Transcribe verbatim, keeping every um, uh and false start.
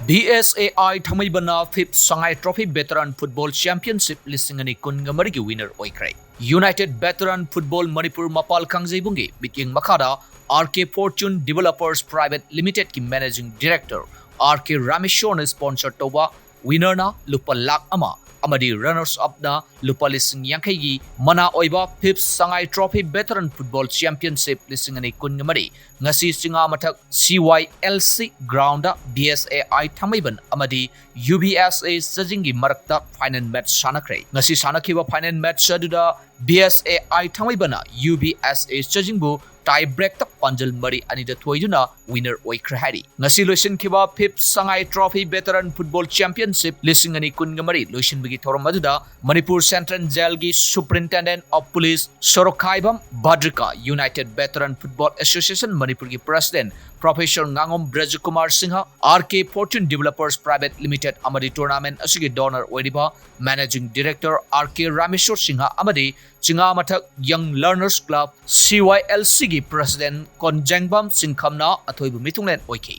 B S A I ꯊꯥꯡꯃꯩꯕꯟꯅ fifth Sangai Trophy Veteran Football Championship ꯂꯤꯁꯤꯡ ꯑꯅꯤ ꯀꯨꯟꯒ ꯃꯔꯤꯒꯤ winner ꯑꯣꯏꯈ꯭ꯔꯦ꯫ United Veteran Football Manipur ꯃꯄꯥꯜ ꯀꯥꯡꯖꯩꯕꯨꯡꯒꯤ ꯃꯤꯠꯌꯦꯡ ꯃꯈꯥꯗ R K Fortune Developers Private Limitedꯀꯤ Managing Director R K ꯔꯥꯃꯦꯁꯣꯔꯅ sponsor ꯇꯧꯕ winnerꯅ ꯂꯨꯄꯥ ꯂꯥꯈ ꯑꯃ ꯑꯃꯗꯤ runners upꯅ ꯂꯨꯄꯥ ꯂꯤꯁꯤꯡ ꯌꯥꯡꯈꯩꯒꯤ ꯃꯅꯥ ꯑꯣꯏꯕ fifth Sangai Trophy Veteran Football Championship ꯂꯤꯁꯤꯡ ꯑꯅꯤ ꯀꯨꯟꯒ ꯃꯔꯤ ꯉꯁꯤ ꯆꯤꯉꯥꯃꯊꯛ C Y L C groundꯗ B S A I ꯊꯥꯡꯃꯩꯕꯟ ꯑꯃꯗꯤ U B S A ꯆꯥꯖꯤꯡꯒꯤ ꯃꯔꯛꯇ final match ꯁꯥꯟꯅꯈ꯭ꯔꯦ꯫ ꯉꯁꯤ ꯁꯥꯟꯅꯈꯤꯕ final match ꯑꯗꯨꯗ B S A I ꯊꯥꯡꯃꯩꯕꯟꯅ U B S A ꯆꯥꯖꯤꯡꯕꯨ tie breakꯇ ꯄꯥꯟꯖꯜ ꯃꯔꯤ ꯑꯅꯤꯗ ꯊꯣꯏꯗꯨꯅ winner ꯑꯣꯏꯈ꯭ꯔꯦ ꯍꯥꯏꯔꯤ꯫ ꯉꯁꯤ ꯂꯣꯏꯁꯤꯟꯈꯤꯕ fifth Sangai Trophy Veteran Football Championship ꯂꯤꯁꯤꯡ ꯑꯅꯤ ꯀꯨꯟꯒ ꯃꯔꯤ ꯂꯣꯏꯁꯤꯟꯕꯒꯤ ꯊꯧꯔꯝ ꯑꯗꯨꯗ Manipur Central Jailꯒꯤ Superintendent of Police Sorokhaibam ꯚꯗ꯭ꯔꯤꯀꯥ, United Veteran Football Association ꯃꯅꯤꯄꯨꯔꯒꯤ President Professor ꯉꯥꯉꯣꯝ ꯕ꯭ꯔꯖꯀꯨꯃꯥꯔ Singh, R K Fortune Developers Private Limited ꯑꯃꯗꯤ tournament ꯑꯁꯤꯒꯤ donor ꯑꯣꯏꯔꯤꯕ Managing Director R K Rameshwor Singh ꯑꯃꯗꯤ ꯆꯤꯉꯥꯃꯊꯛ Young Learners Club, C Y L Cꯒꯤ President ꯀꯣꯟꯖꯦꯡꯕꯝ ꯆꯤꯡꯈꯝꯅ ꯑꯊꯣꯏꯕ ꯃꯤꯊꯨꯡꯂꯦꯟ ꯑꯣꯏꯈꯤ꯫